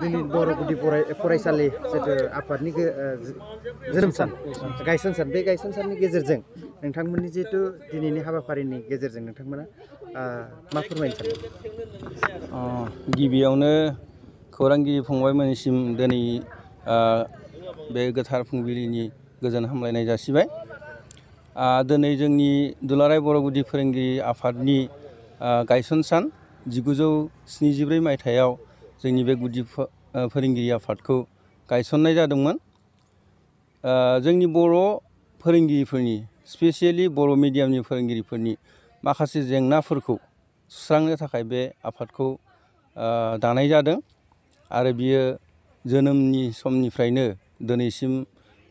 दिनै बर' गुदि फरायसालि जितु आफादनि जोनोम सान गायसन सान बे गायसन साननि गेजेरजों नोंथांमोननि जितु दिनैनि हाबाफारिनि गेजेरजों नोंथांमोना मा फोरमायनो सानदों? गिबियावनो खौरांगिरि फंबायमोननिसिम दिनै बे गोथार फुंबिलिनि गोजोन हामलायनाय जासिबाय। दिनै जोंनि दुलाराय बर' गुदि फोरोंगिरि आफादनि गायसन सान 1974 मायथाइयाव जोंनि बे गुदि फोरोंगिरि आफादखौ गायसननाय जादोंमोन। जोंनि बर' फोरोंगिरिफोरनि स्पेसियेलि बर' मिडियामनि फोरोंगिरिफोरनि माखासे जेंनाफोरखौ सुस्रांनो थाखाय बे आफादखौ दानाय जादों आरो बियो जोनोमनि समनिफ्रायनो दिनैसिम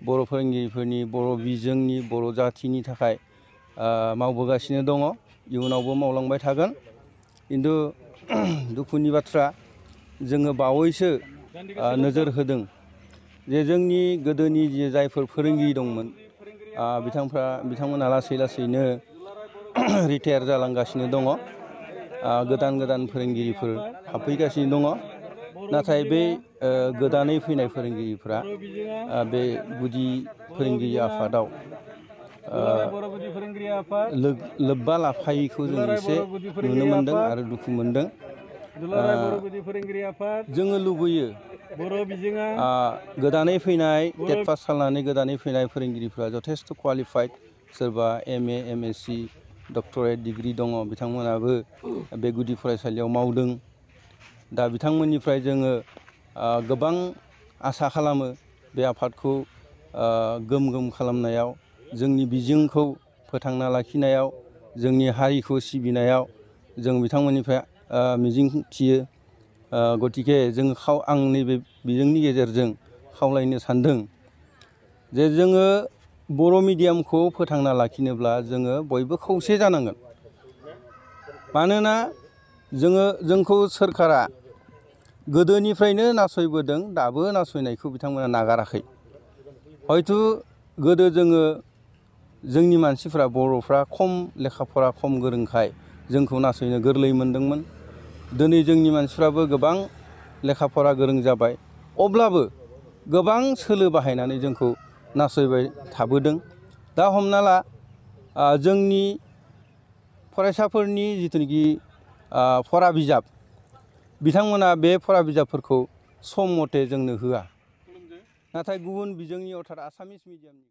बर' फोरोंगिरिफोरनि बर' बिजोंनि बर' जाथिनि थाखाय मावबोगासिनो दङ, इयुनावबो मावलांबाय थागोन। खिन्थु दुखुनि बाथ्रा जोङो बावैसो नोजोर होदों जे जोंनि गोदोनि जायफोर फोरोंगिरि दंमोन बिथांमोना लासै लासैनो रिटायार जालांगासिनो दङ। गोदान गोदान फोरोंगिरिफोर हाबफैगासिनो दङ। नाथाय बे गोदानै फैनाय फोरोंगिरिफ्रा बे गुदि फोरोंगिरि आफादाव लोब्बा लाफायैखौ जों एसे नुनो मोनदों आरो दुखु मोनदों। जोङो लुबैयो गोदानै फैनाय टेट पास खालामनानै गोदानै फैनाय फोरोंगिरिफ्रा जथेस्थ' क्वालिफाइड, सोरबा MA MSc डक्टरेट डिग्रि दङ, बिथांमोनाबो बे गुदि फरायसालियाव मावदों। दा बिथांमोननिफ्राय जोङो गोबां आसा खालामो बे आफादखौ गोम गोम खालामनायाव, जोंनि बिजोंखौ फोथांना लाखिनायाव, जोंनि हारिखौ सिबिनायाव जों बिथांमोननिफ्राय मिजिं थियो। गतिके आं नैबे बिजोंनि गेजेरजों खावलायनो सानदों जे जोङो बर' मिडियामखौ फोथांना लाखिनोब्ला जोङो बयबो खौसे जानांगोन। मानोना जोंखौ सोरखारा गोदोनिफ्रायनो नासयबोदों, दाबो नासयनायखौ बिथांमोना नागाराखै। हयथ' गोदो जोंनि मानसिफ्रा बर'फ्रा खम लेखा फरा खम गोरोंखाय जोंखौ नासयनो गोरलै मोनदोंमोन। दिनै जोंनि मानसिफ्राबो गोबां लेखा फरा गोरों जाबाय, अब्लाबो गोबां सोलो बाहायनानै जोंखौ नासयबाय थाबोदों। दा हमना ला जोंनि फरायसाफोरनि जिथुनाखि फरा बिजाब, बिथांमोना बे फरा बिजाबफोरखौ सम मथे जोंनो होआ। नाथाय गुबुन बिजोंनि अर्थात आसामिस मिडियामनि